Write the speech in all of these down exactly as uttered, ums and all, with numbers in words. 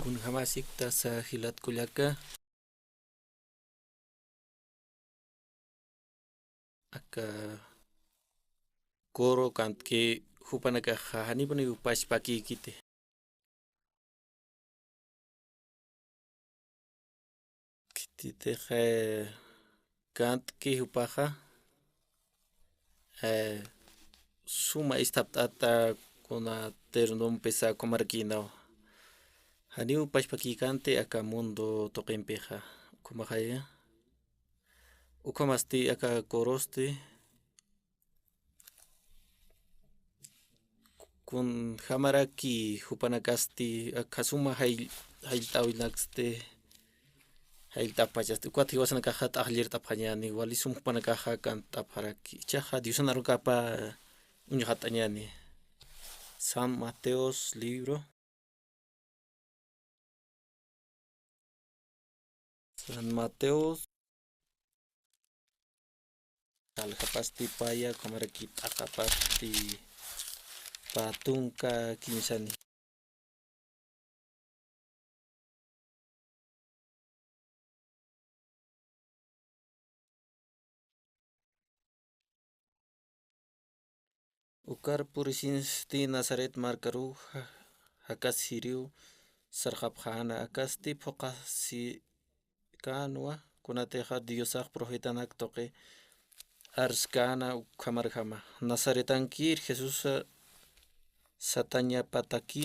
Kunjämasiktasa jilat kullaka. Aka coro kantki jupanakaxa janipuniw pachpakïkiti. Khititix, eh, kantki jupaxa, eh, suma isthapt'ata kuna ternumpisa ukhamarkïnaw. Janiw pachpakïkänti aka mundo tuqimpixa. Ukhamaxaya. Ukhamasti aka corosti. Kunjämaraki jupanakasti, akha suma jayll-, jayllt'äwinaksti, jayllt'apachasti, ukat jiwasanakaxa t'aqllirt'apxañäni, wali sum jupanakaxa kant'apxaraki. Jichhaxa Diosan arunkapa uñxatt'añäni. San Mateos libro. San Mateos. Aljapasti paya, ukhamaraki t'aqapasti pä tunka kimsani. Ukar purisinsti Nazaret markaruw ja-, jakas jiriw sarxapxäna, akasti phuqhasikänwa, kunatixa Diosax profetanak tuqi arskäna ukhamarjama. Nazaretankir Jesús satañapataki.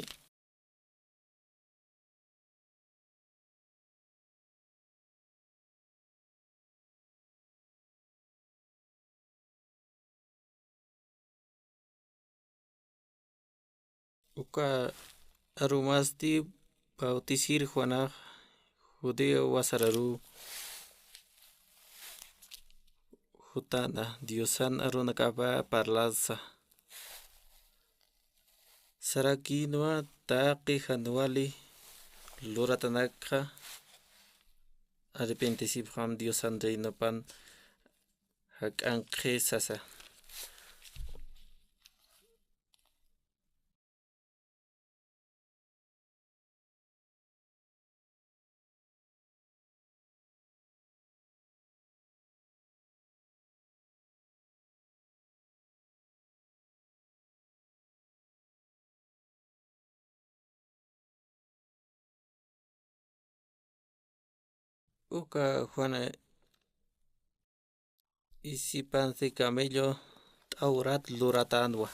Uka arumasti bautisir Juanax Judea wasararu jutana, Diosan arunakapa parlasa. Sarakïnwa taqi jan wali luratanakxa, arrepentisipxam Diosan reinopan jak'ankxi sasa. Uka Juan isipansi camello t'awrat luratänwa.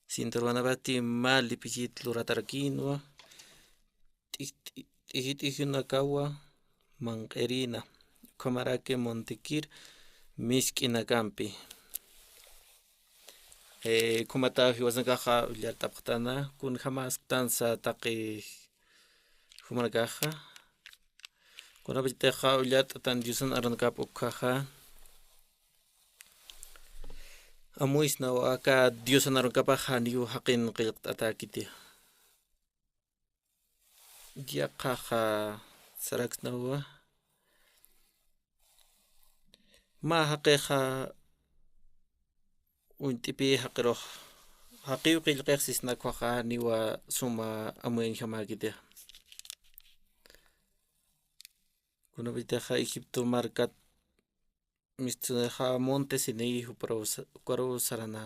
Cinturonapasti mä lipichit luratarakïnwa. T'ij-, t'ij-, t'ijit'ijunakawa manq'irïna. Ukhamaraki muntikir misk'inakampi. Eh, ukhamata jiwasanakaxa ullart'apxtana, kunjämasktansa taqi jumanakaxa. Kunapachatixa ullart'atan Diosan arunakap ukkhaxa. Amuysnaw aka Diosan arunakapax janiw jaqin qillqt'atäkiti. Yaqhaxa saraksnawa. Mä jaqixa uñt'ipi jaqirux. Jaqiw qillqix sisna ukhaxa janiwa suma amuyañjamäkiti. Kunapachatixa Egipto markat mistunixa monte Sinaí juparuw sa-, ukaruw sarana.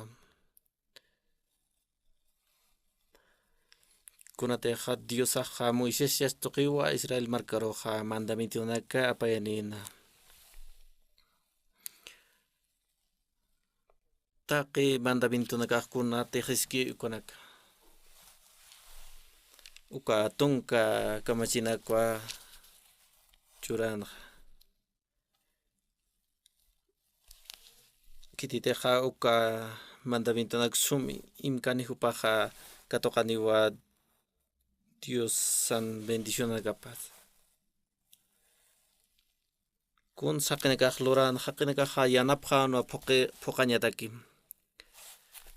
Kunatixa Diosaxa Moisés yasta tuqiwa Israel markaruxa mandamientonaka apayanïna. Taqi mandamientonakax kunatix siski ukanaka. Uka tunka kamachinakwa churanxa. Khititixa uka mandamientonak sum imkani jupaxa katuqaniwa Diosan bendicionanakapas. Kun jaqinakax luran, jaqinakaxa yanapxänwa phuqi-, phuqañataki.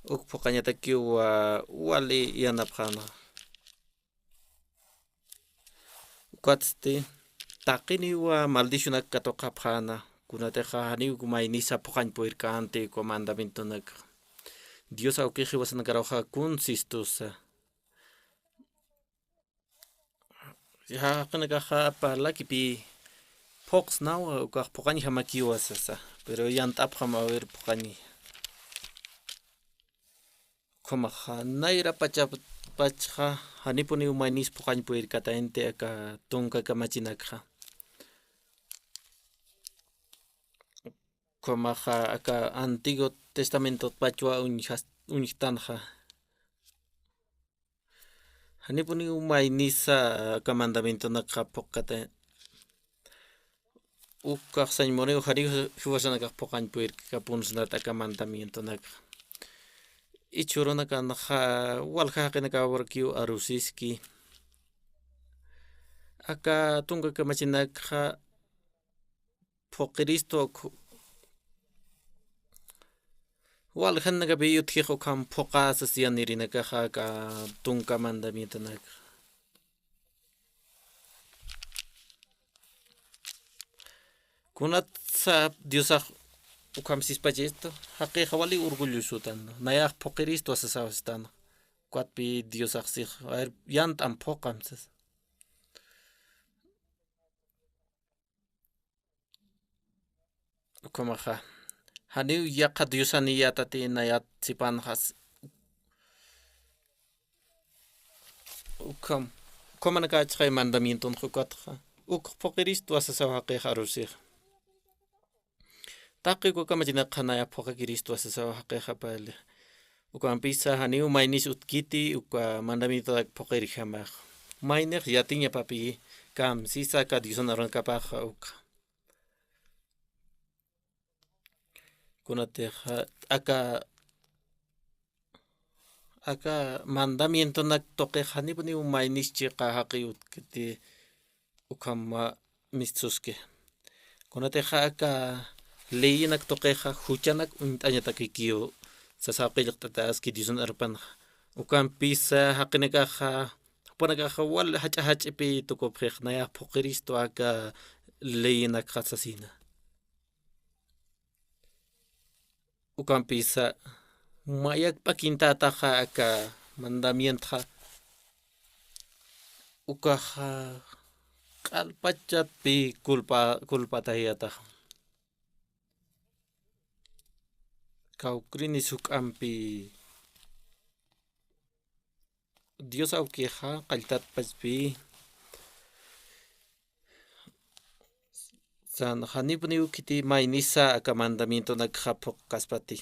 Uk phuqañatakiwa wali yanapxänwa. Ukatsti taqiniwa maldicionak katuqapxäna, kunatixa janiw maynisa phuqañ purirkänti uka mandamientonaka. Dios awkix jiwasanakaruxa kun sistusa. Jaqinakaxa parlakipi phuqsnawa, ukax phuqañjamakiwa sasa. Pero yant'apxam a ver phuqañi. Ukhamaxa nayra pachapachxa janipuniw maynis phuqañ purirkataynti aka tunka kamachinakxa. Ukhamaxa aka Antiguo Testamentotpachwa uñjas-, uñjtanxa. Janipuniw maynisa aka mandamientonakxa phuqkata. Ukax sañ muriw jariw jiwasanakax phuqañ purirkapun sanat aka mandamientonakxa. Ichhurunakanxa walja jaqinakawarakiw arusiski. Aka tunka kamachinakxa phuqiristu ukhu-, waljanakapi utjix ukham phuqa sasiyan irinakaxa aka tunka mandamientonakxa. Kunatsa Diosax ukham sispachistu, jaqixa wali orgullosotan, nayax phuqiristu sasawastan, ukatpi Diosax six, a ver, yant'am phuqam sas. Ukhamaxa. Janiw yaqha diosaniyatati nayat sipanxas. Ukham. Ukhamanakachxay mandamientonxa ukatxa. Uk phuqiristu sasaw jaqix arusix. Taqi uka kamachinakxa naya phuqakiristu sasaw jaqix apali. Ukampisa janiw maynis utkiti, uka mandamientonak phuqirjamax. Maynix yatiñapapi, kamsisa aka Diosan arunakapaxa uka. Kunatixa, aka, aka mandamientonak tuqix janipuniw maynis chiqa jaqi utkiti, ukhama mistuski. Kunatixa aka leyinak tuqixa juchanak uñt'añatakikiw sasaw qillqt'ataski Diosan arpanxa. Ukampisa jaqinakaxa, jupanakaxa wal jach'a jach'ipi tukupxix nayax phuqiristu aka leyinakxa sasina. Ukampisa, mayak p'akintätaxa aka mandamientxa, ukaxa q'alpachatpi culpa-, culpatayätaxa. Kawkïrinis juk'ampi Dios awkixa qalltatpachpi, san janipuniw khiti maynisa aka mandamientonakxa phuqkaspati.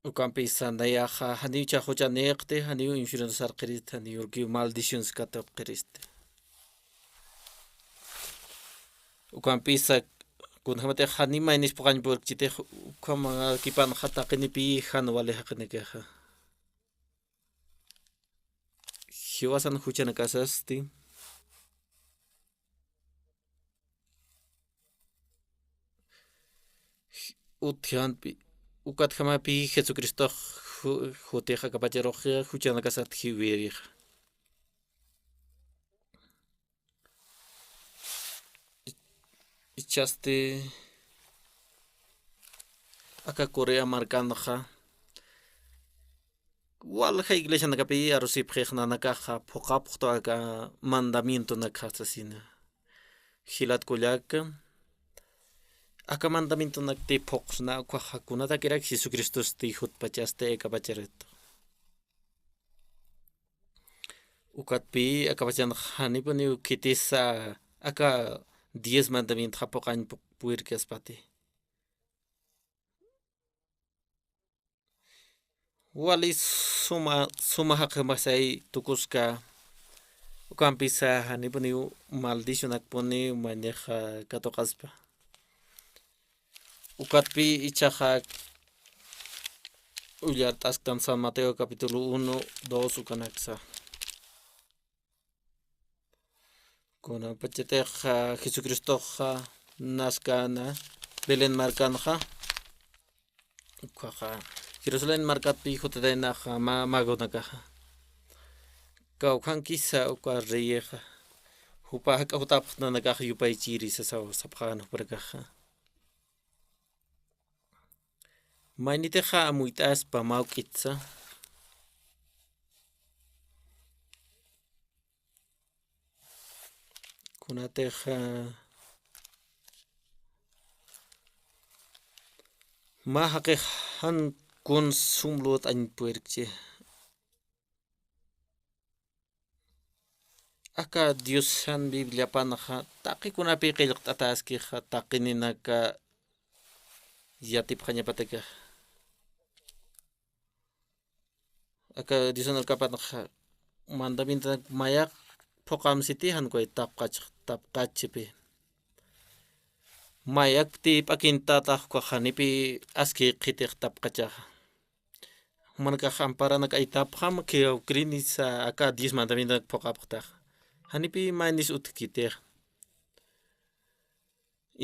Ukampisa nayaxa janiw chaxuchaniqti, janiw infierno sarqiristi, janiw urkiw maldiciones katuqiristi. Ukampisa, kunjämatix jani maynis phuqañ purkchitix, ukhamakipanxa taqinipi jan wali jaqinakaxa. Jiwasan juchanakasasti. Utjampi, ukatjamapi Jesucristox ju-, jutix akapacharux juchanakasat jiwirix. Ichhasti aka Corea markanxa, walja iglesianakapi arusipxix nanakaxa phuqapxtu aka mandamientonakxa sasina. Jilat kullaka, aka mandamientonakti phuqsna, ukaxa kunatakirak Jesucristosti jutpachasti akapacharit. Ukatpi akapachanxa janipuniw khitisa aka diez mandamientxa phuqañ pu-, purirkaspati. Wali suma, suma jaqi masay tukuska, ukampisa janipuniw maldicionakpuni maynixa katuqaspa. Ukatpi ichhaxa ullart'asktan San Mateo capítulo uno, dos ukanaksa. Kunapachatixa Jesucristoxa naskana Belén markanxa, ukaxa Jerusalén markatpi jutataynaxa ma-, magonakaxa. Kawkhankisa uka reyixa. Jupa jak'a jutapxta nanakaxa yupaychiri sasaw sapxäna jupanakaxa. Maynitixa amuyt'aspa mä juk'itsa. Tixa, mä jaqix jan kun sum lurt'añ purirkchi. Aka Diosan Bibliapanxa taqi kunapï qillqt'atäskixa, taqininaka yatipxañapataki. Aka Diosan arkapanxa mandamientonak mayax phuqamsiti jan ukax tapqach, tapqachipi. Mayakpti p'akintätax ukax janipï aski qhitix tapqachaxa. Jumanakax amparanak aytapxam, khiyaw creenisa aka diez mandamientonak phuqapxtax. Janipï maynis utjkitix.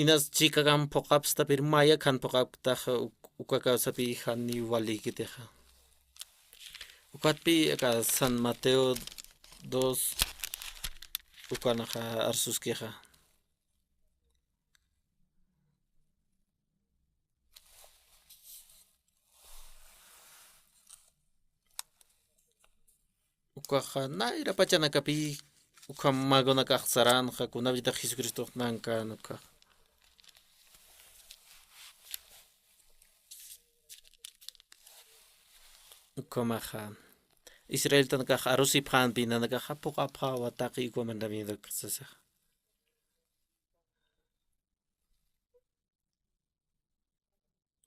Inas chikakamp phuqapxta, pero mayak jan phuqapktax, uk-, uka kawsapï janiw walïkitixa. Ukatpï aka San Mateo dos, ukanxa arsuskixa. Ukaxa nayra pachanakapï, ukham magonakax saranxa, kunapachatix Jesucristox nankän ukax. Ukhamaxa, israelitanakax arusipxänpï nanakaxa phuqapxäwa taqi uka mandamientonak sasa.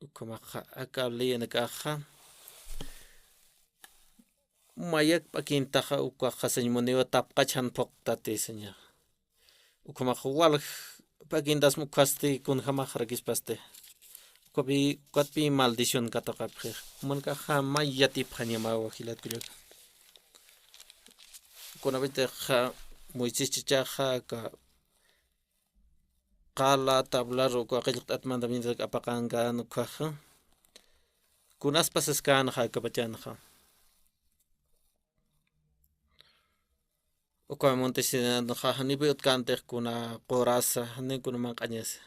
Ukhamaxa aka leyanakaxa mayak p'akintaxa ukaxa sañ muniwa tapqach jan phuqtati saña. Ukhamaxa walj p'akintasma ukhasti kunjamax rakispasti. Ukapï, ukatpï maldición katuqapxix. Jumanakaxa may yatipxañamawa jilat kullaka. Kunapï tixa Moisés chichaxa aka qala tablar uka qillqt'at mandamientonak apaqankän ukkhaxa. Kunas pasaskänxa aka pachanxa. Uka monte Sinainxa janipï utjkäntix kuna qurasa, janiw kuna manq'añasa.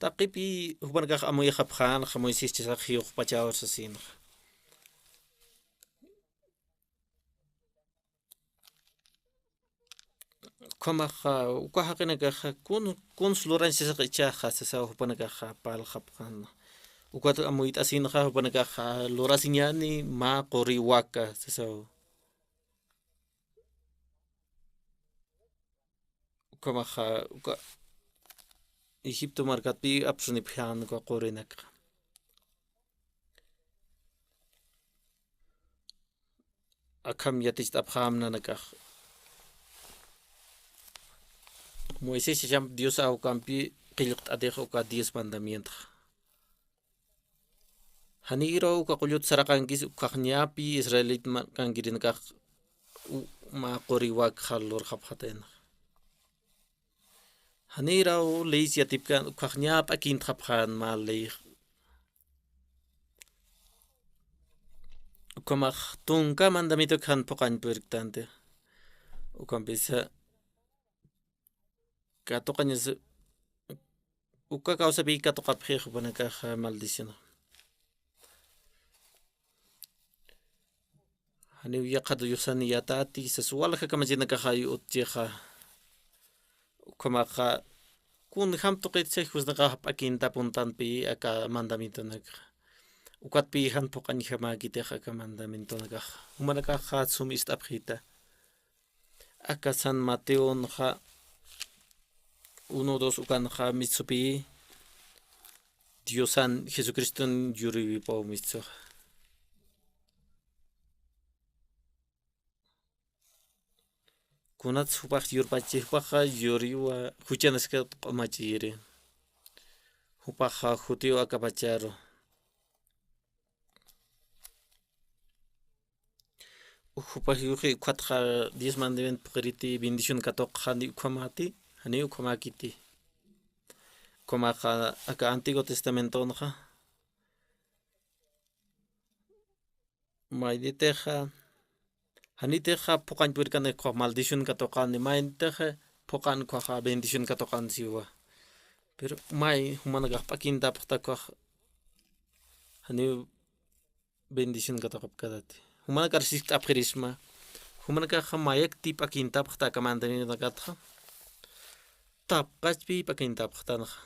Taqipï jupanakax amuyxapxänxa Moisés chichax jiwxpachaw sasïnxa. Ukhamaxa, uka jaqinakaxa, kun, kuns lurañ sisax ichhaxa, sasaw jupanakaxa, parlxapxän. Ukat amuyt'asïnxa jupanakaxa, lurasiñäni mä quri waka, sasaw. Ukhamaxa, uka Egipto markatpï apsunipxän uka qurinakxa. Akham yaticht'apxäm nanakax. Moisés chichamp Dios awkampi qillqt'atix uka diez mandamientoxa. Janïraw uka qullut saraqankis ukkhax ñäpï israelit markankirinakax u-, mä quri wakxa lurxapxataynax. Janïraw leyis yatipkän ukkhax ñä p'akintxapxän mä ley. Ukhamax tunka mandamientok jan phuqañ purktanti. Ukampisa katuqañas uka kawsapï katuqapxix jupanakaxa maldición. Janiw yaqha Diosan yatäti, sas walja kamachinakaxay utjixa. Ukhamaxa, kunjam tuqit chhijpusnakax p'akintapuntanpï aka mandamientonakaxa. Ukatpï jan phuqañjamäkitix aka mandamientonakaxa. Jumanakaxa sum ist'apxita. Aka San Mateonxa uno, dos ukanxa mitsupï Diosan Jesucriston yuriwipaw mitsuxa. Kunats jupax yurpachi, jupaxa yuriwa juchanaskat q'umachiri. Jupaxa jutiw akapacharu. Jupax yuqi ukhatxa diez mandamiento phuqiriti bendición katuqxani ukhamati, janiw ukhamakiti. Ukhamaxa aka Antiguo Testamentonxa. Maynitixa, janitixa phuqañ purkani ukkhax maldición katuqani, maynitixa phuqan ukkhaxa bendición katuqan siwa. Pero may jumanakax p'akintapxta ukkhax, janiw bendición katuqapkatati. Jumanakar sikt'apxirisma. Jumanakaxa mayakti p'akintapxta aka mandamientonakatxa. Tapqachpi p'akintapxtanxa.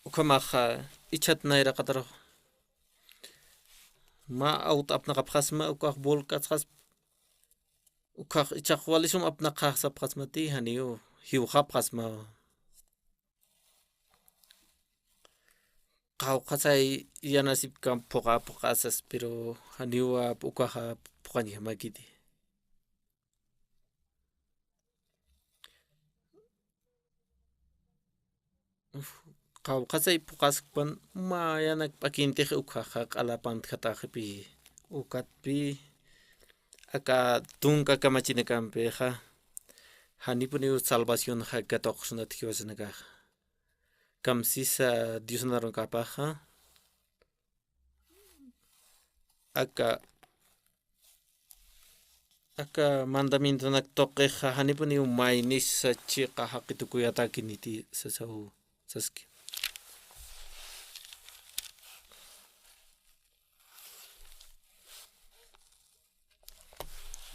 Ukhamaxa, ichat nayraqatarux. Mä awt'apnaqapxasma, ukax volcasxaspa. Ukax ichax wali sum apnaqax sapxasmati, janiw jiwxapxasma. Qawqhasay yanasipkam phuqa phuqasas, pero janiwa ukaxa phuqañjamakiti. Uf, qawqhasay phuqaskpan mayanak p'akintix ukhaxa q'ala pantjataxipi. Ukatpi aka tunka kamachinakampixa, janipuniw salvacionxa katuqsunat jiwasanakaxa. Kamsisa Diosnar ukapaxa. Aka, aka mandamientonak tuqixa janipuniw maynisa chiqa jaqi tukuyatäkiniti sasaw saski.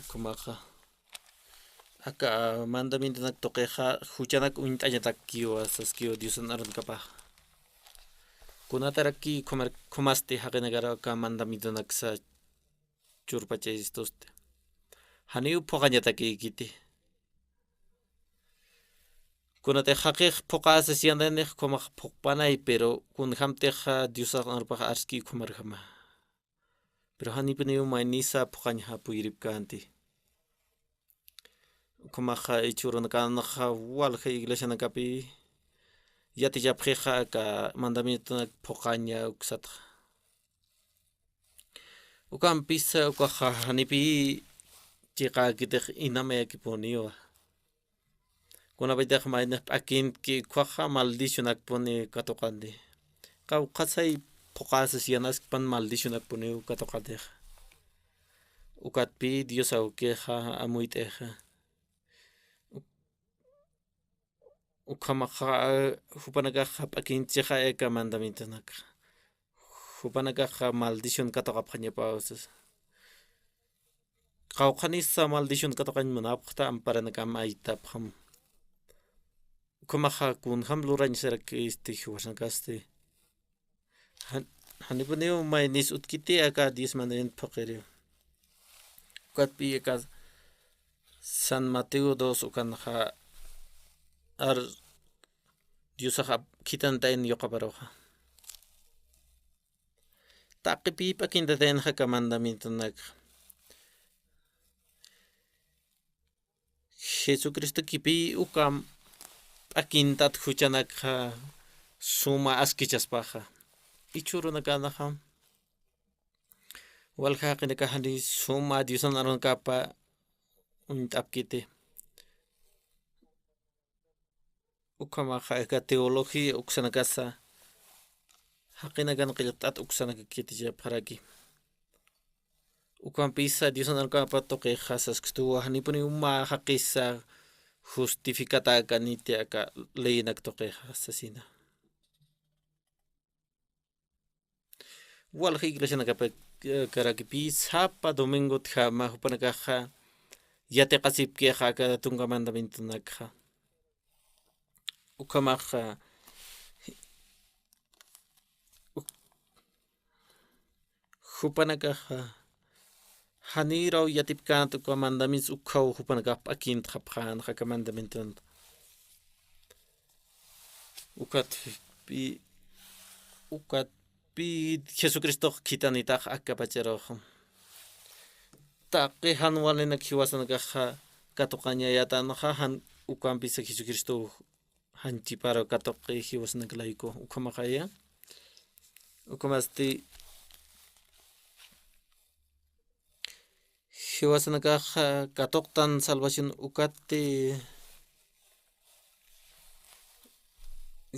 Ukhamaxa. Aka mandamientonak tuqixa juchanak uñt'añatakiwa saskiwa Diosan arunkapax. Kunataraki khumar-, khumasti jaqinakar aka mandamientonaksa churpachayistusti. Janiw phuqañatakïkiti. Kunatix jaqix phuqasas yantanix ukhamax phuqpanay, pero kunjamtix Diosax arunpax arski ukhamarjama. Pero janipuniw maynisa phuqañja puyiripkänti. Ukhamaxa jichhürunakanxa walja iglesianakapi yatichapxixa aka mandamientonak phuqaña uksatxa. Ukampisa ukaxa janipi chiqäkitix inamayakipuniwa. Kunapïtix maynix p'akintki ukhaxa maldicionakpuni katuqanti. Qawqhasay phuqasas yanaskpan maldicionakpuniw katuqantixa. Ukatpi Dios awkixa amuyt'ixa. Ukhamaxa, jupanakaxa p'akinchixa aka mandamientonakxa. Jupanakaxa maldición katuqapxañapaw sasa. Qawqhanisa maldición katuqañ munapxta, amparanakam aytapxam. Ukhamaxa kunjam lurañ sarak este jiwasanakasti. Jan-, janipuniw maynis utkiti aka diez mandamiento phuqiriw. Ukatpi aka San Mateo dos ukanxa ar Diosax ap-, khitantayna yuqaparuxa. Taqipï p'akintataynaxa aka mandamientonakxa. Jesucristokipi ukham p'akintat juchanakxa suma askichaspaxa. Jichhürunakanxa walja jaqinakax jani suma Diosan arunkapa uñt'apkiti. Ukhamaxa aka teología uksanakasa jaqinakan qillqt'at uksanakakitichapxaraki. Ukhampisa Diosan arunkapa tuqixa saskstuwa, janipuniw mä jaqisa justificatäkaniti aka leyinak tuqixa sasina. Walja iglesianakapa, eh, karakipï sapa domingo utjama jupanakaxa yatiqasipkixa aka tunka mandamientonakxa. Ukhamaxa, uk-, jupanakaxa janiraw yatipkänti uka mandamientos, ukhaw jupanakax p'akintxapxänxa aka mandamientonta. Ukatpï, ukatpï Jesucristox khitanitax aka pacharuxa. Taqi jan walinak jiwasanakaxa katuqañayatanxa, jan ukampisa Jesucristo janchiparu katuqi jiwasanak layku ukhamaxaya. Ukhamasti jiwasanakaxa katuqtan salvación ukati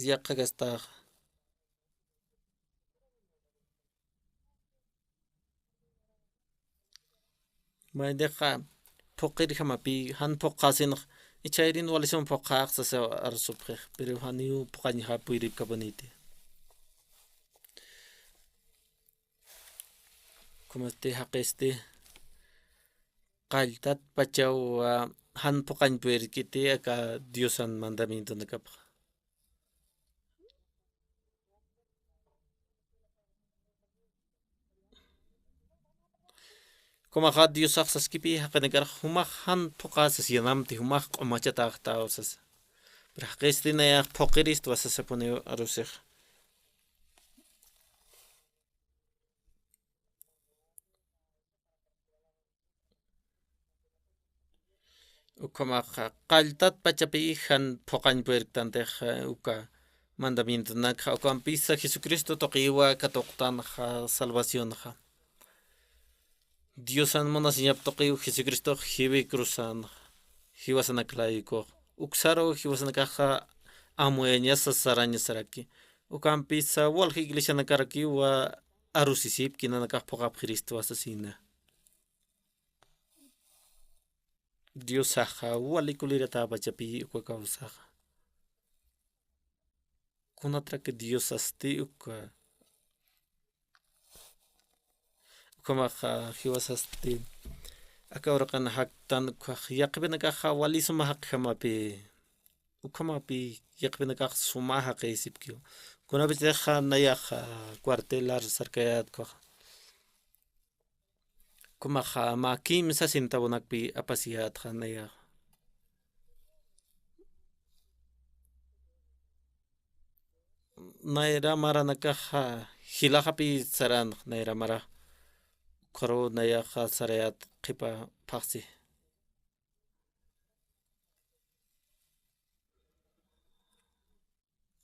yaqha kastaxa. Maynixa phuqirjamapï, jan phuqasinx, ichhayrin wali sum phuqax sasa arsupxix, pero janiw phuqañja puyiripkapuniti. Kumasti jaqisti qalltat pachaw, ah, jan phuqañ purirkiti aka Diosan mandamientonakapxa. Kumaxa Diosax saskipi jaqinakar jumax jan phuqa sas yanamti jumax q'umachataxtaw sasa. Pero jaqisti nayax phuqiristwa sasapuniw arusix. Ukhamaxa qalltat pachapi jan phuqañ purirktantix, eh, uka mandamientonakxa, ukampisa Jesucristo tuqiwa katuqtanxa salvacionxa. Diosan munasiñap tuqiw Jesucristox jiwi cruzanxa, jiwasanak laykuxa. Uksaru jiwasanakaxa amuyañasa sarañasaraki. Ukampisa walja iglesianakarakiwa arusisipki nanakax phuqapxiristwa sasina. Diosaxa wali kuliratapachapi uka kawsaxa. Kunatrak Diosasti uka. Ukhamaxa jiwasasti. Aka uraqan jaktan ukkhax yaqhipinakaxa wali suma jaqjamapi. Ukhamapi yaqhipinakax suma jaqisipkiw. Kunapitixa nayaxa cuartelar sarkayät ukkhaxa. Kumaxa mä kimsa centavonakpi apasiyätxa nayaxa. Nayra maranakaxa jilaxapi saranx nayra mara. Ukharu nayaxa sarayät qhipa phaxsi.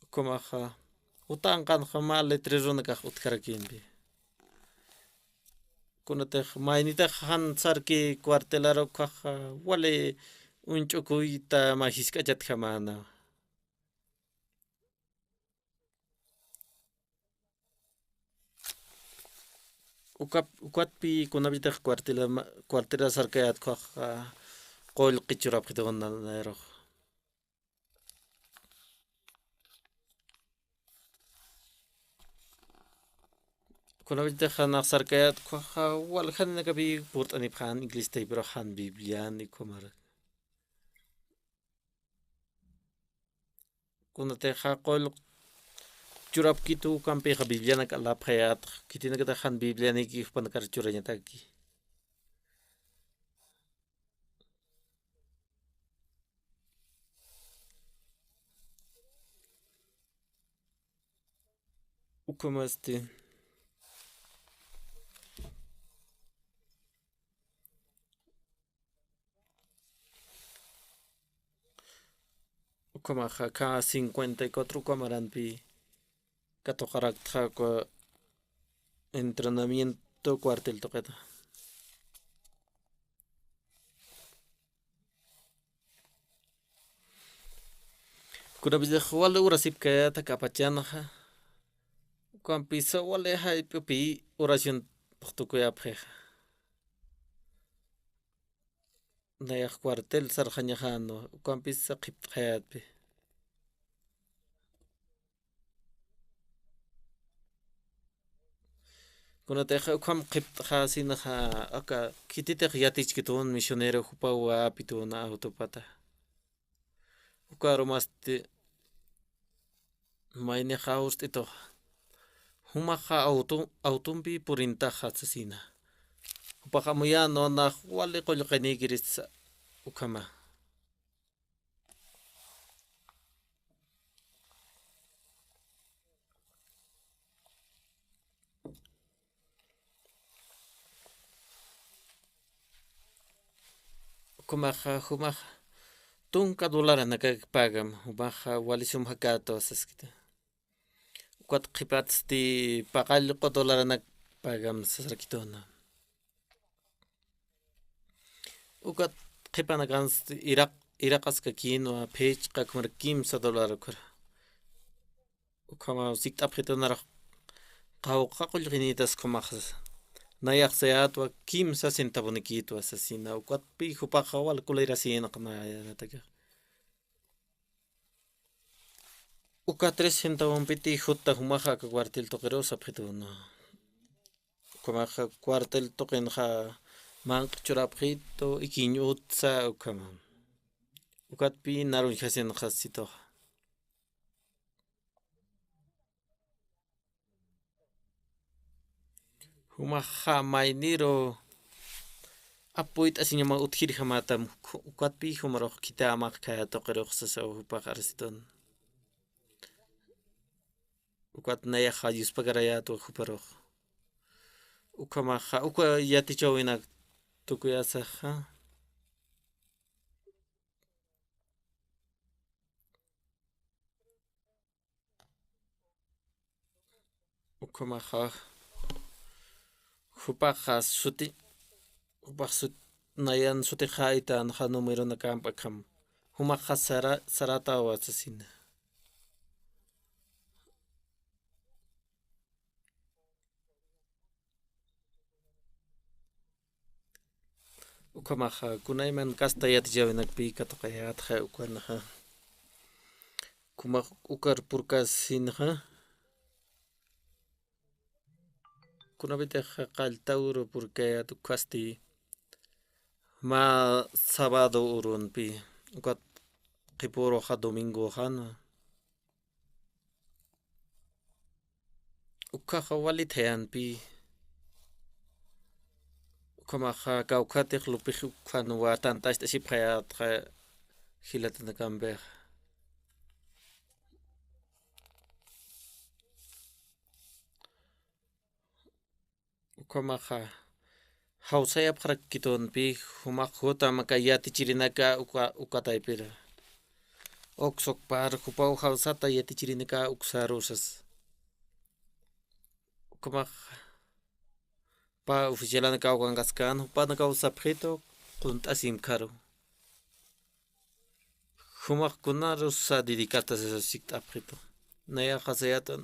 Ukhamaxa utanqanxa mä letreronakax utjarakimpi. Kunatix maynitix jan sarki cuartelar ukkhaxa wali uñch'ukuyta mä jisk'achatjamana. Ukap-, ukatpi kunapitix cuartela ma-, cuartela sarkayät ukkhaxa qullqi churapxituna nayrux. Kunapitix nax sarkayät ukkhaxa waljaninakapi purt'anipxän iglesiatay, pero jan Bibliani ukhamarak. Kunatixa qullq churapkitu, ukampixa Biblianak alapxayät, khitinakatix jan Biblianiki jupanakar churañataki. Ukhamasti. Ukhamaxa, aka cincuenta y cuatro ukamarampi katuqaraktxa, uka entrenamiento cuartel tuqita. Kunapitix wali urasipkayät aka pachanxa, ukampisa wali jayp'upi oración phuqtukuyapxixa. Nayax cuartel sarxañaxänwa, ukampisa qhipt'xayätpi. Kunatixa ukham qhipt'xäsinxa, aka khititix yatichkitun misionero jupaw apitun autopata. Uka arumasti maynixa awst'itu. Jumaxa auto, autompi purintaxa sasina. Jupaxa amuyänwa nax wali qullqinikirisa ukhama. Ukhamaxa, jumaxa tunka dolaranakak pagam, jumaxa wali sum jakätwa saskita. Ukat qhipatsti paqallqu dolaranak pagam sasarakituna. Ukat qhipanakansti iraq, iraqaskakïnwa, phichqa ukhamarak kimsa dólar ukhara. Ukhama sikt'apxitunarax qawqha qullqinitas ukhamaxa. Nayax sayätwa kimsa centavonikïtwa sasina. Ukatpi jupaxa wal kulirasïnxa nayanatakax. Uka tres centavompiti jutta jumaxa aka cuartel tuqiru sapxituna. Ukhamaxa cuartel tuqinxa manq'i churapxitu, ikiñ utsa, ukhama. Ukatpï naruñjasinxa situxa. Jumaxa mayniru apuyt'asiñama utjirjamatam, ju-, ukatpï jumarux khithamäxkaya tuqirux sasaw jupax arsitun. Ukat nayaxa yuspakarayätwa juparux. Ukhamaxa, uka yatichäwinak tukuyasaxa. Ukhamaxa, jupaxa suti, jupax sut-, nayan sutixaytanxa numeronakampi akham. Jumaxa sara-, saratawa sasina. Ukhamaxa, kunayman kasta yatichäwinakpï katuqayätxa ukanxa. Ukhamax ukar purkasinxa. Kunapitixa qallta uru purkayät ukhasti. Mä sábado urunpï. Ukat qhipuruxa domingoxana. Ukhaxa wali thayanpï. Ukhamaxa kawkhatix lupix ukhan watan tant'acht'asipxayätxa jilatanakampix. Ukhamaxa jawsayapxarakitunpï, jumax jutam aka yatichirinaka uka, uka taypira. Uksukpar jupaw jawsata yatichirinaka uksaru sas. Ukhamax pä oficialanakaw ukankaskan, jupanakaw sapxitu qunt'asimkharu. Jumax kunarusa dedicata sasa sikt'apxitu. Nayaxa sayatan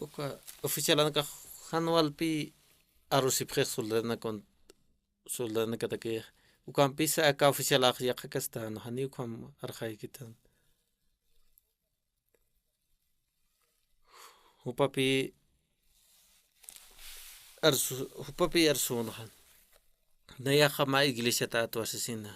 uka oficialanakax jan walpï arusipxix soldadanakun, soldadanakatakix. Ukampisa aka oficialax yaqhakastan, janiw ukham arxaykitan. Jupapï arsu-, jupapï arsunxa. Nayaxa mä iglesiatätwa sasina.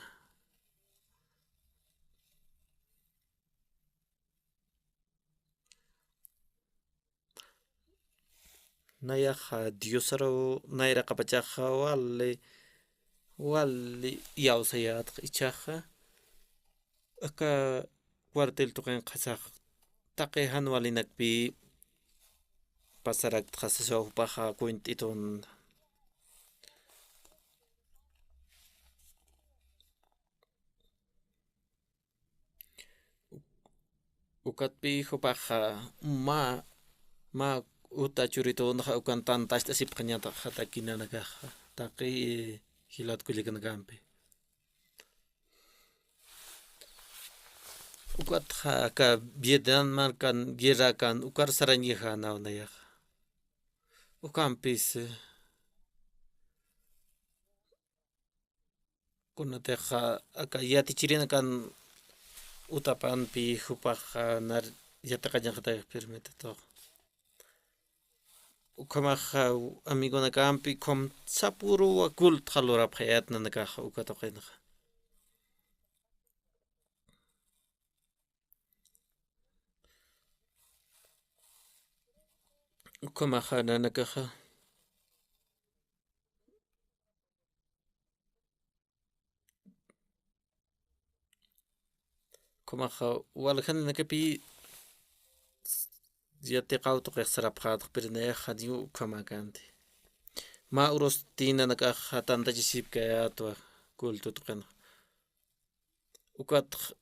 Nayaxa Diosaru nayraqapachaxa wali, wali iyawsayätxa ichhaxa. Aka cuartel tuqinxa sax taqi jan walinakpï pasaraktxa sasaw jupaxa cuent'itun. Ukatpï jupaxa mä, mä uta churitunxa ukan tant'acht'asipxañataxa takinanakaxa taqi jilat kullakanakampi. Ukatxa aka Vietnam markan guerrakan ukar sarañjixänaw nayaxa. Ukampis, eh, kunatixa aka yatichirinakan utapampi jupaxa nar yatiqañaxatayx permitituxa. Ukhamaxa amigonakampi ukham sapüruwa cultoxa lurapxayät nanakaxa uka tuqinxa. Ukhamaxa nanakaxa. Ukhamaxa waljananakapï yatiqaw tuqix sarapxätxa, pero nayaxa janiw ukhamäkänti. Mä urusti nanakaxa tantachasipkayätwa culto tuqinxa. Ukatxa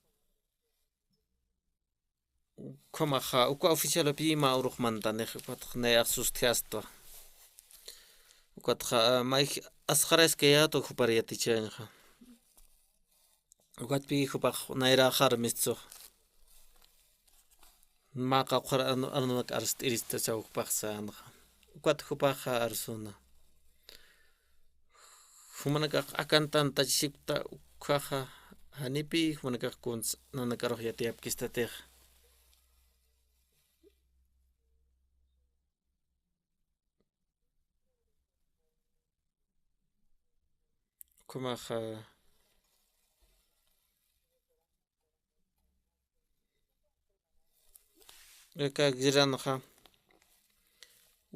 ukhamaxa, uka oficialapï mä urux mantanix, ukatxa nayax sustjastwa. Ukatxa, ah, mayj asxaraskayätwa jupar yatichañxa. Ukatpï jupax nayrax armistsuxa. Mä qawqhar arnu-, arnunak arst'irista saw jupax sänxa. Ukat jupaxa arsuna. Jumanakax akan tantachasipkta ukhaxa Janipï jumanakax kuns nanakarux yatiyapkistatix. Ukhamaxa, aka guerranxa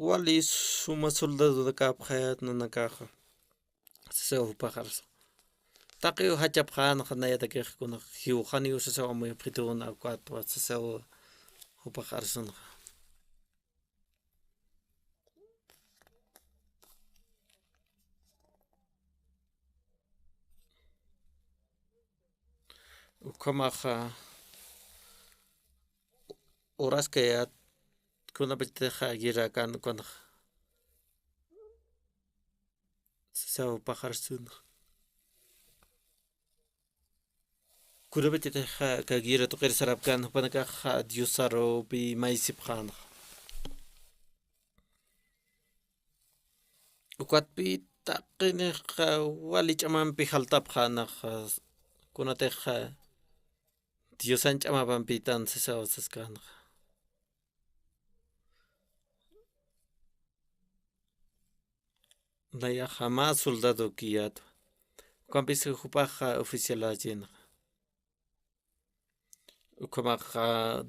wali suma soldadonakäpxayät nanakaxa. Sasaw jupax arsu. Taqiw jachapxänxa nayatakix kuna jiw janiw sasaw amuyapxituna ukatwa sasaw jupax arsunxa. Ukhamaxa uraskayät kunapachatixa guerrakan ukanxa. Sasaw jupax arsunxa. Kunapachatixa aka guerra tuqir sarapkän jupanakaxa Diosarupi maysipxänxa. Ukatpï taqinixa wali ch'amampi jaltapxänxa, kunatixa Diosan ch'amapampitan sasaw saskänxa. Nayaxa mä soldadokiyät. Ukampis jupaxa oficialachinxa. Ukhamaxa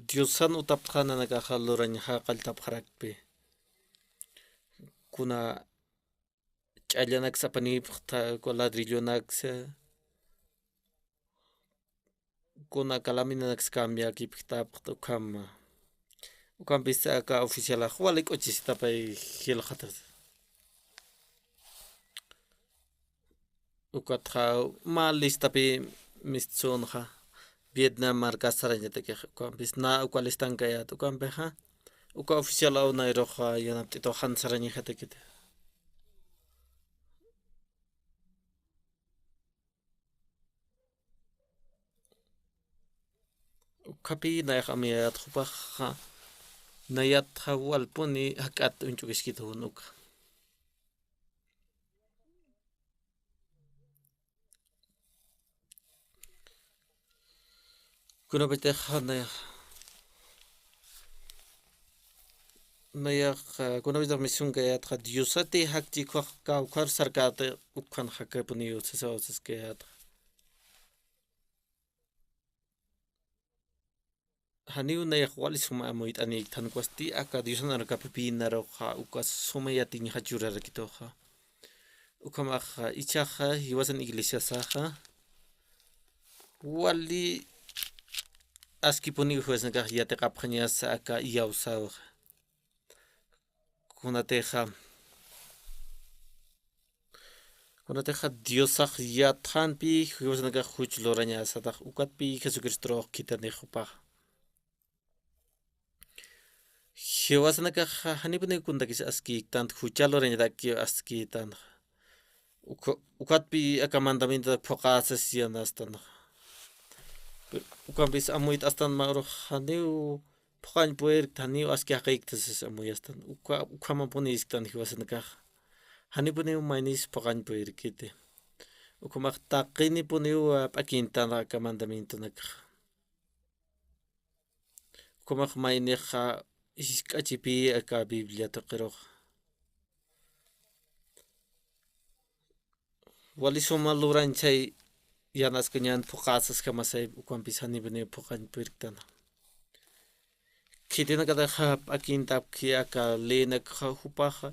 Diosan utapxä nanakaxa lurañxa qalltapxarakpi. Kuna ch'allanaksa apanipxta, kuna ladrillonaksa, kuna calaminanaksa cambiakipxtapxta ukhama. Ukampis aka oficialax wali k'uchisitapay jilxatasa. Ukatxa mä listapi mistsunxa Vietnam markas sarañatakix, ukampis na uka listankayät, ukampixa uka oficialaw nayruxa yanapt'ituw jan sarañajatakiti. Ukhapi nayax amuyayät jupaxa, nayatxa walpuni jak'at uñch'ukiskitun uka. Kunapachatixa nayax, nayax, kunapachatix mistsunkayätxa Diosati jakchikuxa kawkhar sarkäti ukhan jakapuniw sasaw saskayätxa. Janiw nayax wali suma amuyt'anïktan, ukwasti aka Diosan arunakapipï naruxa uka suma yatiñxa churarakituxa. Ukhamaxa ichhaxa jiwasan iglesiasaxa wali askipuniw jiwasanakax yatiqapxañasa aka iyawsäwixa. Kunatixa, kunatixa Diosax yatxanpi jiwasanakax juch lurañasatax, ukatpi Jesucristorux khithanix jupaxa. Jiwasanakaxa janipuniw kuntakis askïktanti, jucha lurañatakiw askïtanxa. Uka, ukatpi aka mandamientonak phuqäsas yanastanxa. Ukampis amuyt'astan mä urux janiw phuqañ puyirkti, janiw aski jaqïkti sas amuyastan. Uka, ukhamapunisktan jiwasanakaxa. Janipuniw maynis phuqañ puyirkiti. Ukhamax taqinipuniw, a, p'akintan aka mandamientonakxa. Ukhamax maynixa jisk'achipï aka Biblia tuqirux. Wali suma lurañchay yanaskañän phuqäsasjamasay, ukampis janipuniw phuqañ puyirktana. Khitinakatix p'akintapki aka leenakxa jupaxa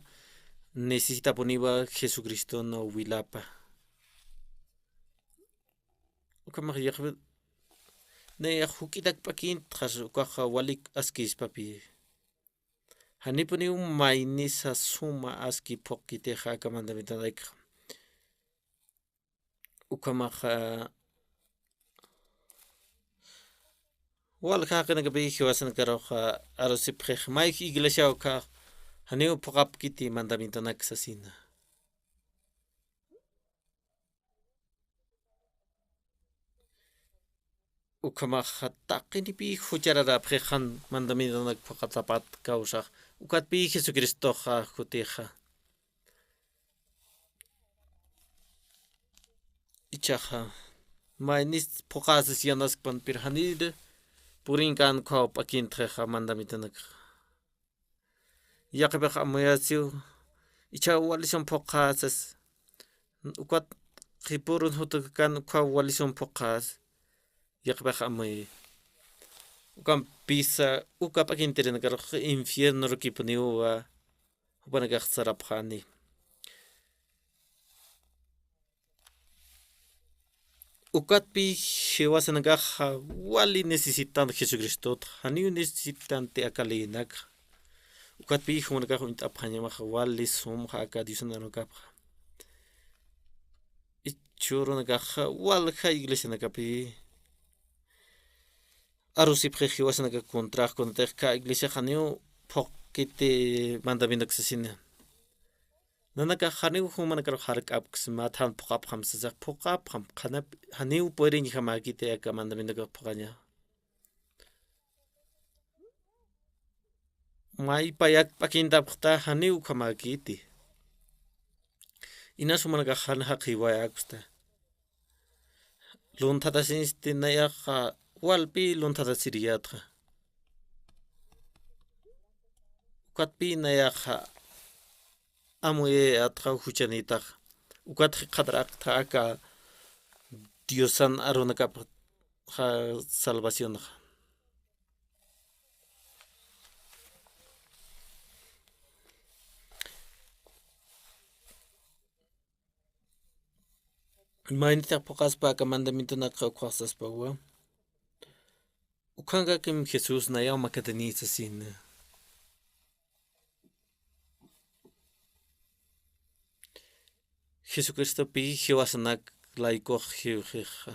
necesitapuniwa Jesucriston wilapa. Ukhamax yaqhip, nayax juk'itak p'akintxas ukaxa walik askïspapï. Janipuniw maynisa suma aski phuqkitixa aka mandamientonakxa. Ukhamaxa, walja jaqinakapï jiwasanakaruxa arusipxix, mayj iglesiaw ukkhax janiw phuqapkiti mandamientonak sasina. Ukhamaxa taqinipï juchararäpxix jan mandamientonak phuqatapat kawsax, ukatpï Jesucristoxa jutixa. Ichhaxa Maynis phuqasas yanaskpan, pero janir purinkän ukkhaw p'akintxixa mandamientonakxa. Yaqhipax amuyasiw, ichhaw wali sum phuqasas. Ukat qhipürun jutukakan ukkhaw wali sum phuqas. Yaqhipax amuy. Ukampisa, uka p'akintirinakarux infierno rukipuniwa. Jupanakax sarapxani. Ukatpi jiwasanakaxa wali necesitan Jesucristot, janiw necesitanti aka leyinakxa. Ukatpi jumanakax uñt'apxañamaxa wali sumxa aka Diosan arunakapxa. Jichhürunakaxa walja iglesianakapi arusipxi jiwasanaka contrax, kunatix aka iglesiax janiw phuqkiti mandamientok sasina. Nanakax janiw jumanakarux jark'apksma, jan phuqapxam sasax, phuqapxam, qhanap, janiw puediriñjamäkiti aka mandamientokax phuqaña. Maypa yak p'akintapxta, janiw ukhamäkiti. Inas jumanakax jan jaqhiwayäksta. Lunthatasiñsti nayaxa, walpi lunthatasiriyätxa. Ukatpi nayaxa amuyayätxa juchanïtax. Ukat jikxatarakta aka Diosan arunakapxa salvacionxa. Maynitix phuqaspa aka mandamientonakxa ukkhax saspawa. Ukhankakim Jesús nayaw makatini sasina. Jesucristopi jiwasanak laykux jiwxixa.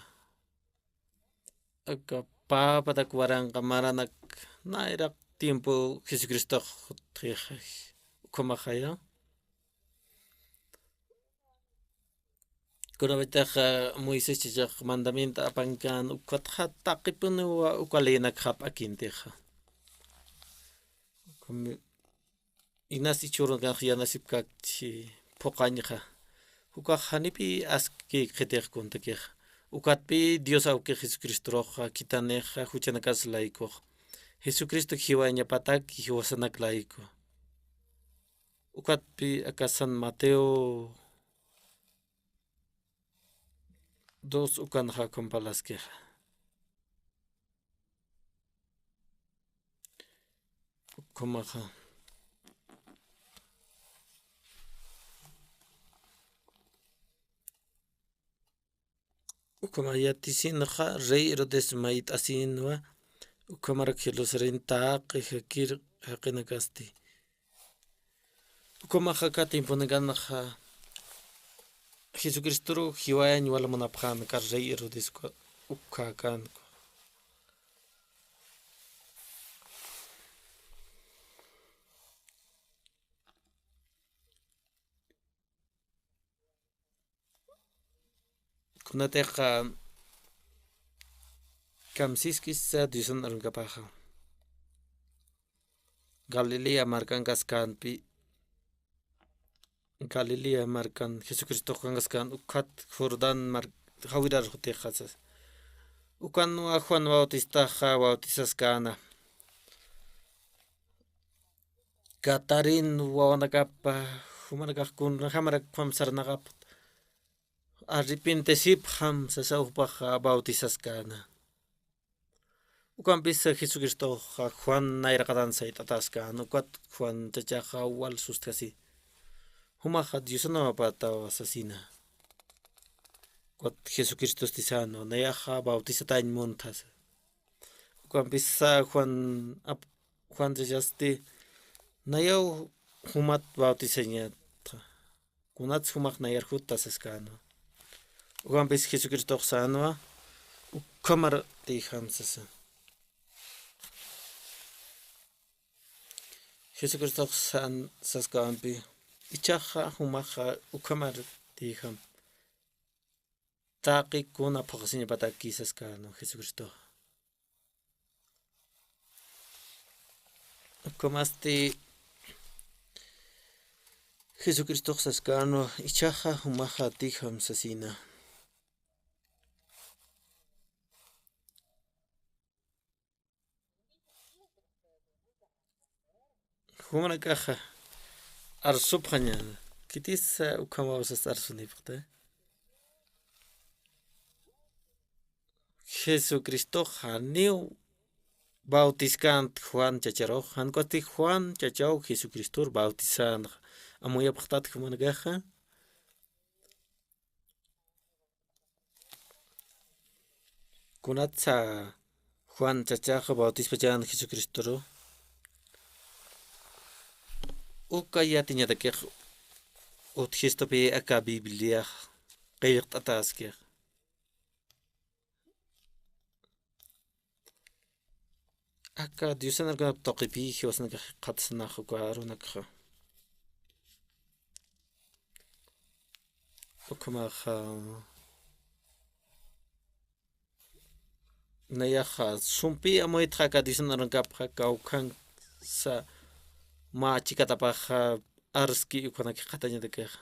Aka papatak waranqa maranak nayraq tiempo Jesucristox utjixa. Ukhamaxaya. Kunapachatax Moisés chichax mandamiento apankan, ukatxa taqipuniwa uka leynakxa p'akintixa. Inas jichhürunakax yanasipkakchi phuqañxa. Ukax janipï askïkxitix kuntikixa. Ukatpï Dios awki Jesucristoruxa khithanixa juchanakas laykux. Jesucristo jiwayañapatak jiwasanak layku. Ukatpï aka San Mateo dos ukanxa ukham parlaskixa. Ukhamaxa. Ukhama yatisinxa rey Herodes mayt'asinwa, ukhamarak Jerusalén taqi jakir jaqinakasti. Ukhamaxa aka tiemponakanxa Jesucristoru jiwayañ wal munapxän aka rey Herodes uka, ukhakan. Kunatixa kamsiskisa Diosan arunakapaxa. Galilea markankaskänpi, Galilea markan Jesucristox kankaskän ukhat Jordán mar-, jawirar jutixasas. Ukanwa Juan Bautistaxa bautisaskäna. Gadareno wawanakapa, jumanakax kunjamarak ukham sarnaqapxta. Arrepentesipxam sasa jupaxa bautisaskäna. Ukampisa Jesucristoxa Juan nayraqatan sayt'ataskäna, ukat Juan chachaxa wal sustjasi. Jumaxa Diosan amapatawa sasina. Ukat Jesucristosti sänwa, nayaxa bautisatañ munthasa. Ukampisa Juan ap-, Juan chachasti, nayaw jumat bautisañätxa. Kunats jumax nayar jutta saskäna. Ukampis Jesucristox sänwa, ukhamar tiyjam sasa. Jesucristox sän saskawampi, ichaxa jumaxa ukhamar tiyjam. Taqi kuna phuqasiñapataki saskänwa Jesucristox. Ukhamasti Jesucristox saskänwa, ichaxa jumaxa tiyjam sasina. Jumanakaxa arsupxaña, khitisa ukhamaw sas arsunipxta. Jesucristox janiw bautiskänti Juan Chacharux, jan ukasti Juan Chachaw Jesucristor bautisanxa. Amuyapxtati jumanakaxa. Kunatsa Juan Chachaxa bautispachän Jesucristoru. Uka yatiñatakix utjistupi aka Bibliax qillqt'ataskix. Aka Diosan arunakap tuqipi jiwasanakax jikxatasnax uka arunakxa. Ukhamaxa, nayaxa sumpi amuytxa aka Diosan arunakapxa kawkhansa mä chikatapaxa arski ukhanak jikxatañatakixa.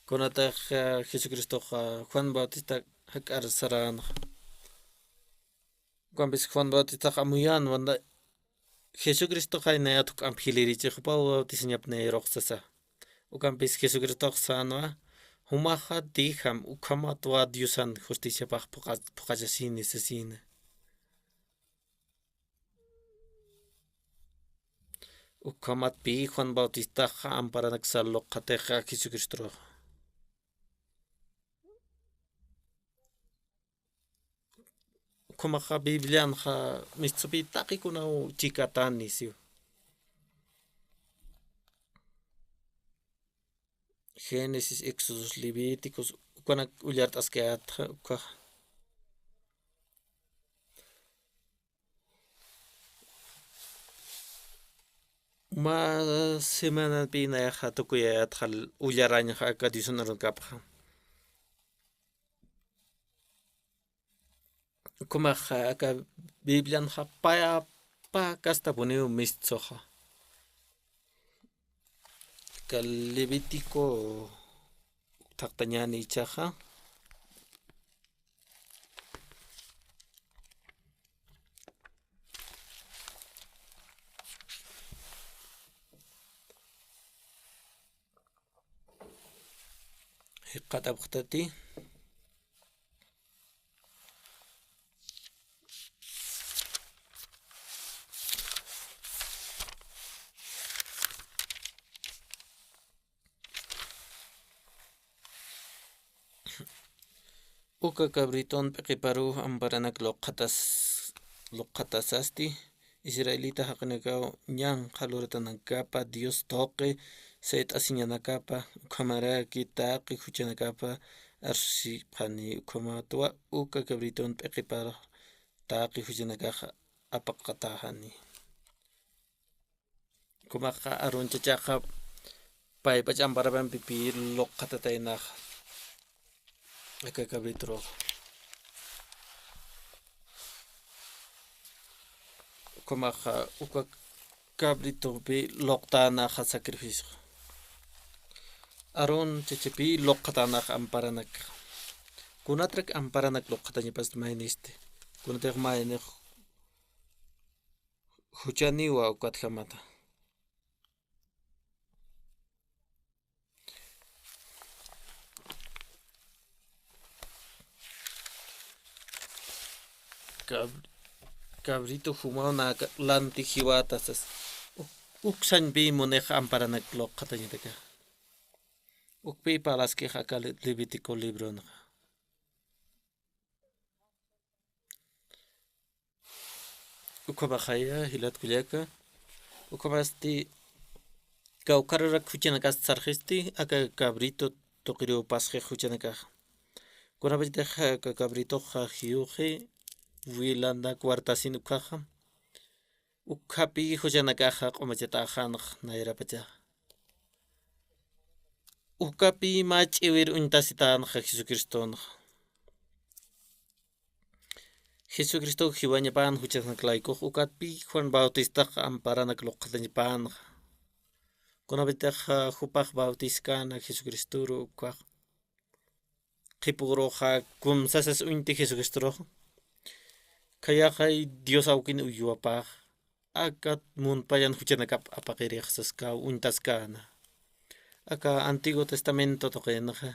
Kunatix, eh, Jesucristoxa, eh, Juan Bautista jak'ar saränxa. Ukampis Juan Bautistax amuyän, wanda Jesucristoxa nayat juk'amp jilïrichix, jupaw bautisañap nayarux sasa. Ukampis Jesucristox sänwa, jumaxa dejam, ukhamatwa Diosan justiciapax phuqa-, phuqachasini sasina. Ukhamatpï Juan Bautistaxa amparanaksa luqxatixa Jesucristoruxa. Ukhamaxa Biblianxa mistsupi taqikunaw chikatani siwa. Génesis, Éxodos, Levíticos, ukanak ullart'askayätxa, uka. Mä semananpi nayaxa tukuyayätxa ullarañxa aka Diosan arunakapxa. Ukhamaxa aka Biblianxa pä, pä kastapuniw mistsuxa. Aka Levítico thaqtañäni ichaxa. Jikxatapxtati. Uka cabriton p'iqiparuw amparanak luqxatas-, luqxatasasti, israelita jaqinakaw ñanqha luratanakapa, Dios tuqi sayt'asiñanakapa, ukhamaraki taqi juchanakapa arsusipxani, ukhamatwa uka cabriton p'iqipar taqi juchanakax apaqataxani. Ukhamaxa Aarón chachaxa paypach amparampi luqxatataynaxa aka cabritoruxa. Ukhamaxa uka cabritopi luqtänaxa sacrificio. Aarón chachapi luqxatänaxa amparanak. Kunatrak amparanak luqxatañapasti maynisti. Kunatix maynix juchaniwa ukatjamata. Cab-, cabrito jumaw naka lanti jiwata sas. Uk-, uksañpi munix amparanak luqxatañataka. Ukpi parlaskix aka Le-, Levítico libronxa. Ukhamaxaya, jilat kullaka. Ukhamasti kawkharurak juchanakas sarxisti, aka cabrito tuqiriw pasxix juchanakaxa. Kunapachatix aka cabritoxa jiyuxi, wilanak wartasin ukhaxa. Ukhapi juchanakaxa q'umachatäxänxa nayrapachaxa. Ukapi mä ch'iwir uñtasitänxa Jesucristonxa. Jesucristow jiwañapän juchasanak laykux, ukatpi Juan Bautistax amparanak luqxatañapänxa. Kunapachatix jupax bautiskäna Jesucristoru ukax. Qhipüruxa kumsasas uñti Jesucristoruxa. Khayaxay Dios awkin uywapax, aka muntpayan juchanakap apaqirix saskaw uñtaskäna. Aka Antiguo Testamento tuqinxa.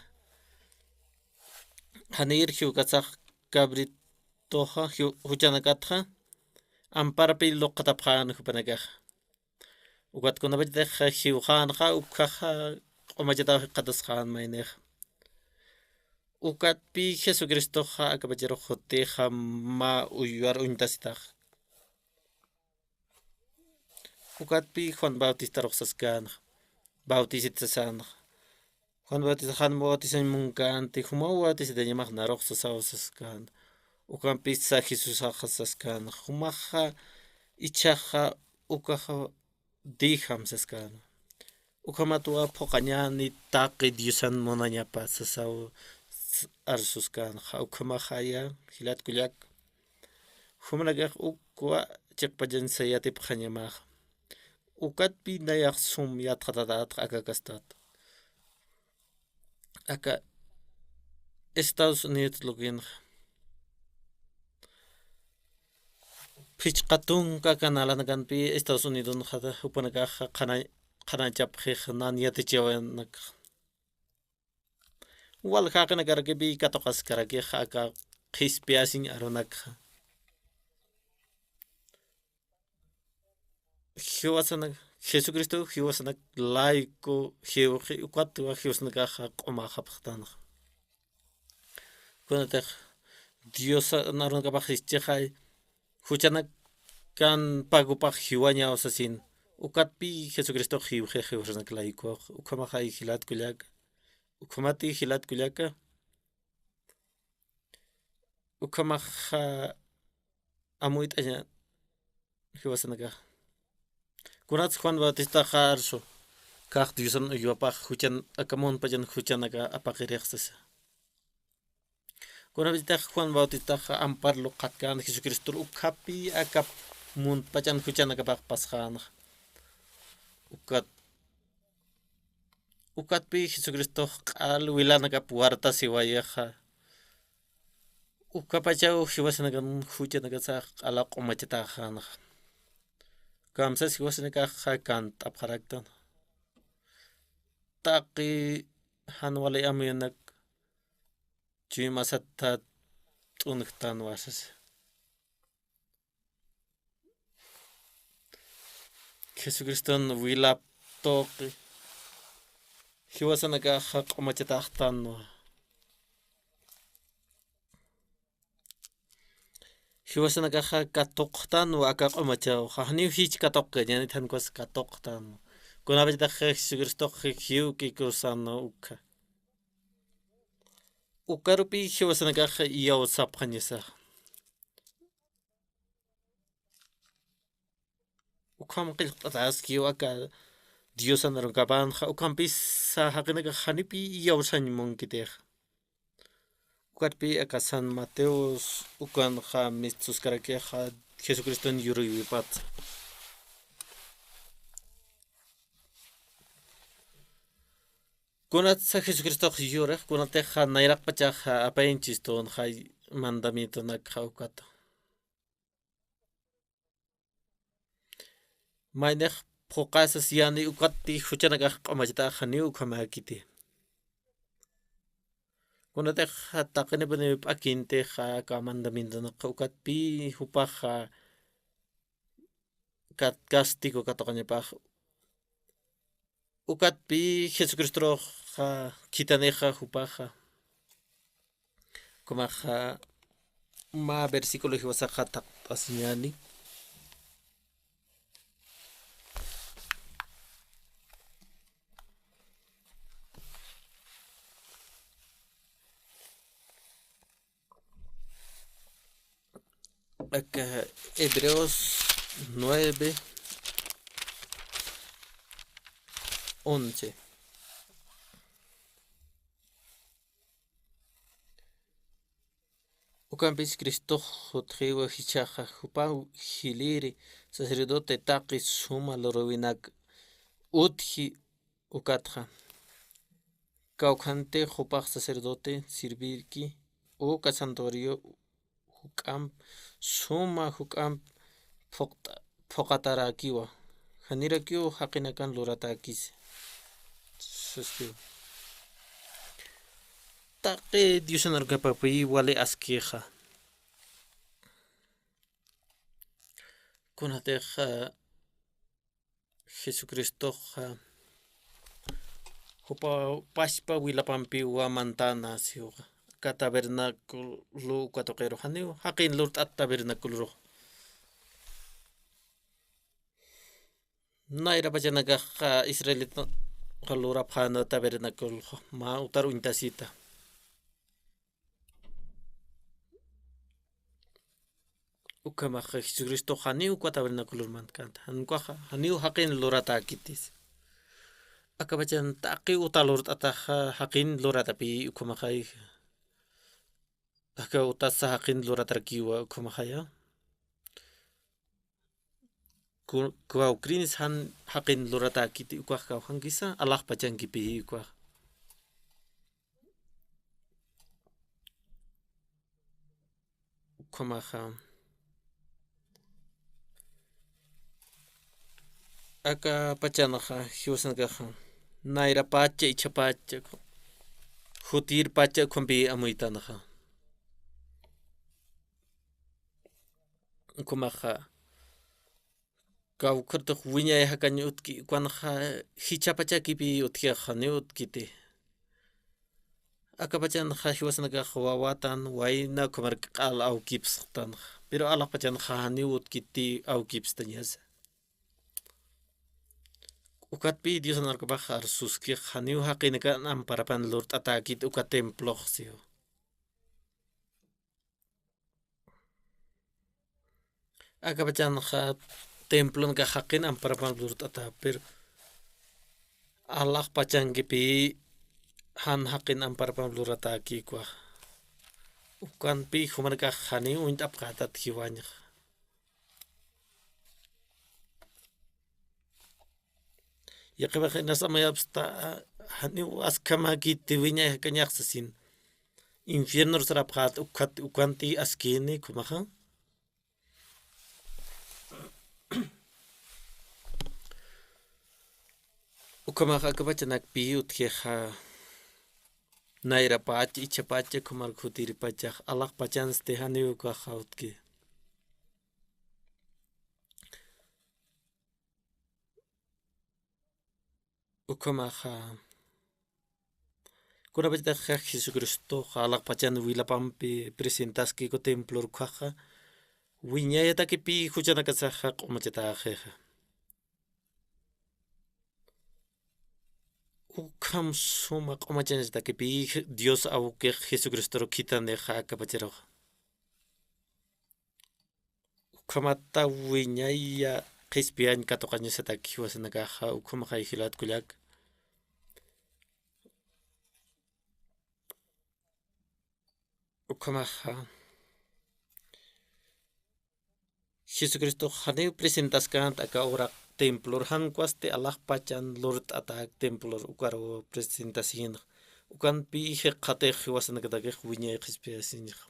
Janir jiwkasax cabritoxa, jiw-, juchanakatxa, amparpi luqatapxän jupanakaxa. Ukat kunapachatix jiwxänxa, ukhaxa q'umachataw jikxatasxän maynix. Ukatpi Jesucristoxa akapacharux jutixa mä uywar uñtasitax. Ukatpi Juan Bautistarux saskänxa, bautisit sasänxa. Juan Bautista jan bautisañ munkänti, jumaw bautisitañamax narux sasaw saskän. Ukampisa Jesusaxa saskän, jumaxa ichhaxa ukaxa dijam saskän. Ukhamatwa phuqhañäni taqi Diosan munañapa sasaw s-, arsuskänxa. Ukhamaxaya jilat kullak. Jumanakax ukwa chiqpachañ sayatipxañamaxa. Ukatpi nayax sum yatxatatätxa aka kastat. Aka Estados Unidos lukinxa. Phichqa tunka aka nalanakampi Estados Unidonxa jupanakaxa qhana-, qhanachapxix nan yatichiwanakxa. Wal jaqinakarakipi katuqaskarakixa aka qhispiyasiñ arunakxa. Jiwasanak, Jesucristo jiwasanak layku jiwxi, ukatwa jiwasanakaxa q'umaxapxtanxa. Kunatix Diosan arunakapax jichhaxay, juchanakan pagopax jiwañaw sasin. Ukatpi Jesucristox jiwxi jiwasanak laykuxa. Ukhamaxay jilat kullaka. Ukhamati jilat kullaka. Ukhamaxa amuyt'aña jiwasanakaxa. Kunats Juan Bautistaxa arsu, kax Diosan uywapax juchan, aka muntpachan juchanaka apaqirix sasa. Kunapachatix Juan Bautistaxa ampar luqatkän Jesucristor ukhapi aka muntpachan juchanakapax pasxänxa. Ukat Ukatpi Jesucristox q'al wilanakap wartasiwayixa. Ukapachaw jiwasanakan juchanakasax q'ala q'umachatäxänxa. Kamsas jiwasanakaxa kant'apxaraktan. Taqi jan wali amuyunak chuymasat t'unjtanwa sasa. Jesucriston wilap tuqi jiwasanakaxa q'umachatäxtanwa. Jiwasanakaxa katuqxtanwa aka q'umachaw, janiw jich katuqkañänit, jan ukas katuqxtanwa. Kunapachatix Jesucristox jiwki cruzanwa ukha. Ukarupi jiwasanakaxa iyawsapxañasa. Ukham qillqt'ataskiw aka Diosan arunakapanxa, ukhampisa jaqinakax janipi iyawsañ munkitix. Ukatpi aka San Mateos ukanxa mitsuskarakixa Jesucriston yurïwipatsa. Kunatsa Jesucristox yurix, kunatixa nayraqpachaxa apayañchistunxa mandamientonakxa ukata. Maynix phuqasas yäni ukatpi juchanakax q'umachataxa janiw ukhamäkiti. Kunatixa taqinipuniw p'akintixa aka mandamientonakxa ukatpi jupaxa kat-, castigo katuqañapax. Ukatpi Jesucristoruxa khithanixa jupaxa. Ukhamaxa mä versículo jiwasaxa taqt'asiñäni. Aka Hebreos nueve, once. Ukampis Cristox jutxiwa jichhaxa, jupaw jiliri sacerdote taqi suma luruwinak utji ukatxa. Kawkhantix jupax sacerdote sirviki uka santuario juk'amp suma juk'amp phuqta-, phuqatarakiwa. Janirakiw jaqinakan luratakisi. Suskiw. Taqi Diosan arunakapapi wali askixa. Kunatixa Jesucristoxa jupa pachpa wilapampiwa mantana siwa. Aka tabernáculo uka tuqiru janiw jaqin lurt'at tabernáculoru. Nayra pachanakaxa israelita lurapxäna tabernáculo mä utar uñtasita. Ukhamaxa Jesucristo janiw uka tabernáculor mantkänti. Jan ukaxa janiw jaqin luratäkitis. Akapachan taqi uta lurt'ataxa jaqin luratapï ukhamaxay. Aka utasa jaqin luratarakiwa ukhamaxaya. Ku-, kawkïrinis jan jaqin luratäkiti ukax kawkhankisa, alaxpachankipï ukax. Ukhamaxa. Aka pachanxa, jiwasanakaxa. Nayra pacha, ichha pacha, jutir pacha ukhampï amuytanxa. Ukhamaxa. Kawkhartux wiñay jakañ utki, ukanxa jichha pachakipï utjixa, janiw utkiti. Akapachanxa jiwasanakax wawatan, wayna, ukhamar q'al awkipsxtanxa. Pero alaxpachanxa janiw utkiti awkipstañasa. Ukatpï Diosan arunakapax arsuskix janiw jaqinakan amparapan lurt'atäkit uka templox siw. Akapachanxa templonakax jaqin amparapan lurt'ata, pero alaxpachankipï jan jaqin amparapan luratäki ukax. Ukanpï jumanakax janiw uñt'apxätat jiwañxa. Yaqhipax inas amuyapxsta, janiw askhamäkiti wiñay jakañax sasin. Infiernor sarapxät ukat, ukanti askini ukhamaxa. Ukhamaxa akapachanakpï utjixa. Nayra pacha, ichha pacha, ukhamar jutir pachax, alaxpachansti janiw ukaxa utki. Ukhamaxa. Kunapachatix Jesucristoxa alaxpachan wilapampi presentaski uka templor ukkhaxa, wiñayatakipï juchanakasaxa q'umachatäxixa. Ukham suma q'umachañatakipï Dios awkix Jesucristoru khithanixa akapacharux. Ukhamata wiñaya qhispiyañ katuqañasataki jiwasanakaxa, ukhamaxay jilat kullak. Ukhamaxa. Jesucristox janiw presentaskänti aka uraq templor, jan ukwasti alaxpachan lurt'atäk templor ukaru presentasinxa. Ukanpï jikxatix jiwasanakatakix wiñay qhispiyasinxa.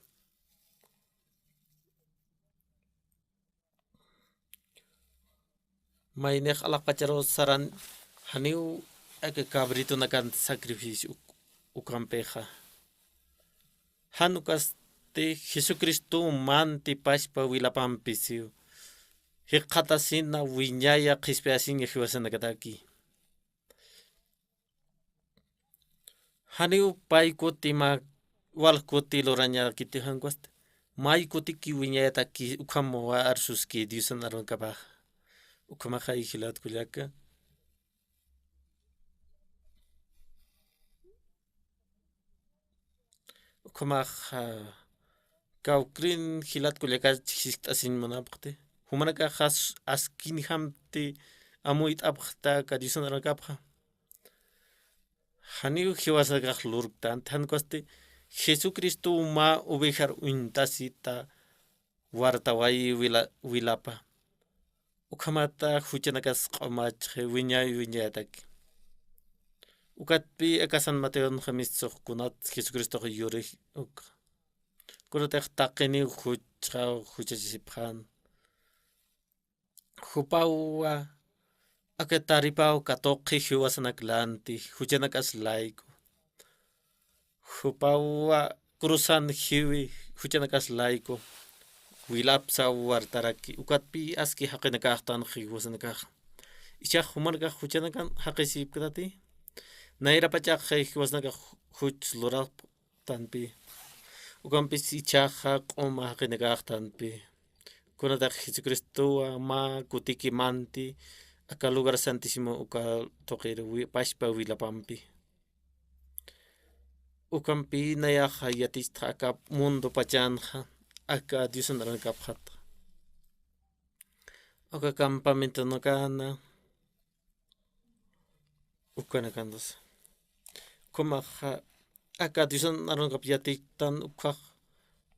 Maynix alaxpacharu saran janiw aka cabritonakan sacrificio uk-, ukampixa. Jan ukasti Jesucristo manti pachpa wilapampi siw. Jikxatasina wiñaya qhispiyasiña jiwasanakataki. Janiw pay kuti mä walj kuti lurañakiti jan ukwasti. May kutiki wiñayataki ukham arsuski Diosan arunakapax. Ukhamaxay jilat kullaka. Ukhamax, ah, kawkïrin jilat kullaka jiskt'asiñ munapxti. Jumanakax askinjamti amuyt'apxta aka Diosan arunakapxa. Janiw jiwasanakax lurktanti, jan ukwasti Jesucristo mä ovejar uñtasita wartawayi wila-, wilapa. Ukhamata juchanakas q'umachxi wiñay wiñayataki. Ukatpï aka San Mateonxa mistsux kunat Jesucristox yurix uk. Kunatix taqiniw juchxaw juchachasipxän. Jupawa aka taripaw katuqi jiwasanak lanti, juchanakas layku. Jupawa cruzan jiwi, juchanakas layku. Wilapsaw wartaraki, ukatpï aski jaqinakaxtan jiwasanakax. Ichhax jumanakax juchanakan jaqisipktati. Nayrapachax jiwasanakax juch lurap tanpi. Ukampis ichhaxa q'uma jaqinakaxtanpi. Kunatax Jesucristowa mä kutiki manti aka lugar santísimo uka tuqir wi-, pachpa wilapampi. Ukampi nayaxa yatichtxa aka mundo pachanxa, aka Diosan aranakapxatxa. Uka campamentonakana, ukanakansa. Ukhamaxa aka Diosan aranakap yatichtan ukhax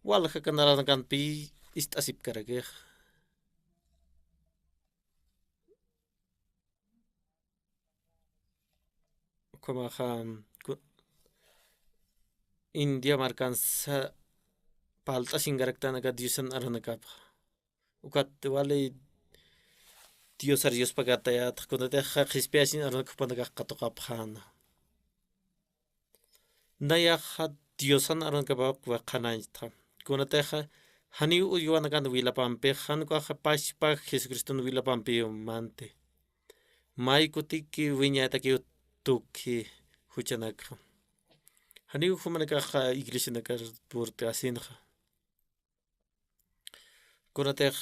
walja aka aranakampi ist'asipkarakix. Ukhamaxa ku-, India markansa parlt'asinkaraktan aka Diosan aranakapxa. Ukat wali Diosar yuspagatayatäx, kunatixa qhispiyasin aranakap jupanakax katuqapxäna. Nayaxa Diosan aranakapaw qhanañchtxa. Kunatixa janiw uywanakan wilapampi, jan ukaxa pachpa Jesucriston wilapampiw manti. May kutiki wiñaytakiw tuki juchanakxa. Janiw jumanakaxa iglesianakar purt'asinxa. Kunatix,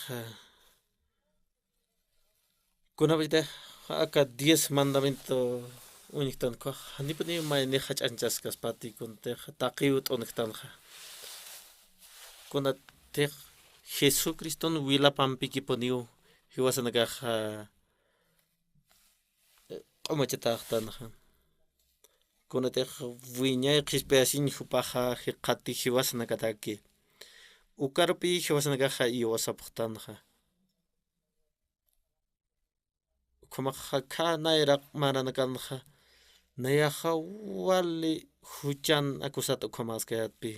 kunapitix aka diez mandamiento uñjktan ukhax, janipuniw mayni jach'añchaskaspati, kunatix taqiw t'unjktanxa. Kunatix Jesucriston wilapampikipuniw jiwasanakax q'umachataxtanxa. Kunatix wiñay qhispiyasiñ jupaxa jikxati jiwasanakataki. Ukarpi jiwasanakaxa iwasapxtanxa. Ukhamaxa khä nayraq maranakanxa, nayaxa wali juchan akusat ukhamaskayätpi.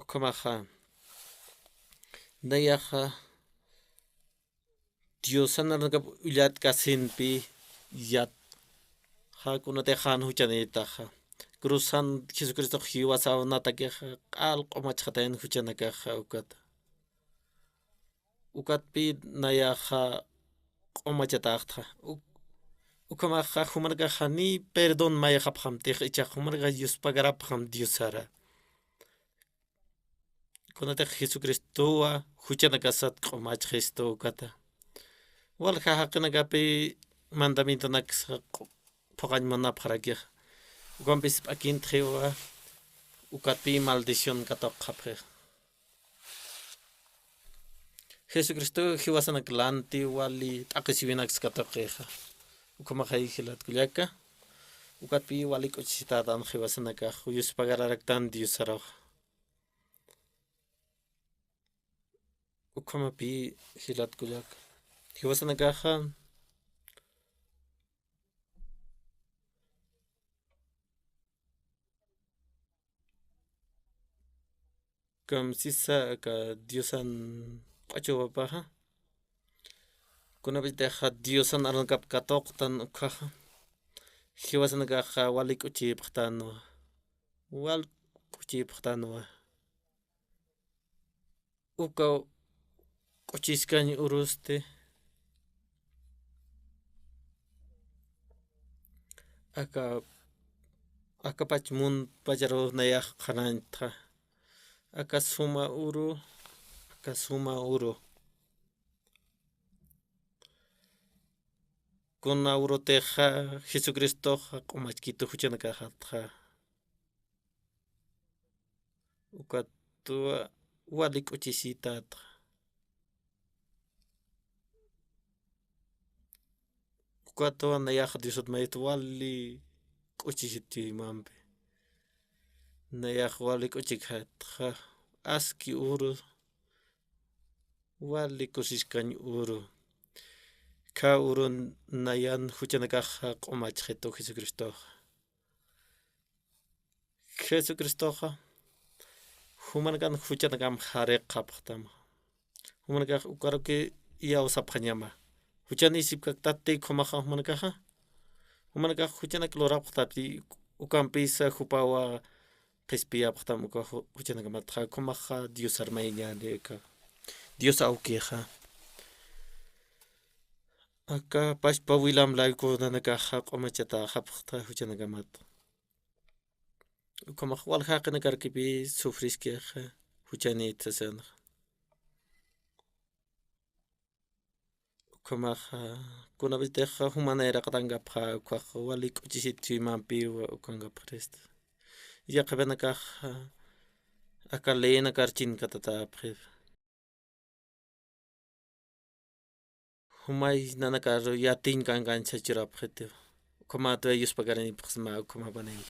Ukhamaxa, nayaxa Diosan aranakap ullatk'asinpi yat, jä kunatix jan juchanïtaxa. Cruzan Jesucristox jiwasaw natakixa, q'al q'umachxatayan juchanakaxa ukat. Ukatpi nayaxa q'umachataxtxa. Uk-, ukhamaxa jumanakaxa janiy perdón mayxapxamtix, ichax jumanakax yuspagarapxam Diosara. Kunatix Jesucristowa juchanakasat q'umachxistu ukata. Walja jaqinakapi mandamientonaksa q'u-, phuqañ munapxarakixa. Ukampis p'akintxiwa, ukatpi maldición katuqxapxixa. Jesucristo jiwasanak lanti wali t'aqhisiwinaks katuqixa. Ukhamaxay jilat kullaka. Ukatpi wali k'uchisitätan jiwasanakax, yuspagararaktan Diosaruxa. Ukhamapï jilat kullaka. Jiwasanakaxa kamsisa aka Diosan q'uchupapaxa. Kunapï tayxa Diosan aranakap katuqtan ukhaxa, jiwasanakaxa wali k'uchïpxtanwa, wal k'uchïpxtanwa. Uka k'uchiskañ urusti, aka, akapach mundo pacharu nayax qhanañtxa. Aka suma uru, aka suma uru. Kuna urutixa Jesucristoxa q'umachkitu juchanakaxatxa. Ukat wa-, wali k'uchisitätxa. Ukat wa nayax Diosat mayit wali k'uchisiti mampi. Nayax wali k'uchikxatxa, aski uru, wali kusiskañ uru. Kha urun nayan juchanakaxa q'umachxitu Jesucristoxa. Jesucristoxa jumanakan juchanakam jariqxapxtam. Jumanakax ukaruki iyawsapxañama. Juchanïsipkaktati ukhamaxa jumanakaxa. Jumanakax juchanak lurapxtapti ukampisa jupawa qhispiyapxtam uka ju-, juchanakamatxa. Ukhamaxa Diosar mayiñäni uka. Dios awkixa. Aka pachpa wilam layku nanakaxa q'umachatäxapxta juchanakamat. Ukhamax walja jaqinakarkipi sufriskixa juchanït sasanxa. Ukhamaxa kuna vez tixa juma nayraqatankapxa ukkhax wali k'uchisit chuymampiw ukankapxirista. Yaqhipanakaxa aka leenakar chinkatatäpxi. Jumay nanakar yatiñ kankancha churapxitiw. Ukhamatwa yuspakaranipxsma ukhamapaniw.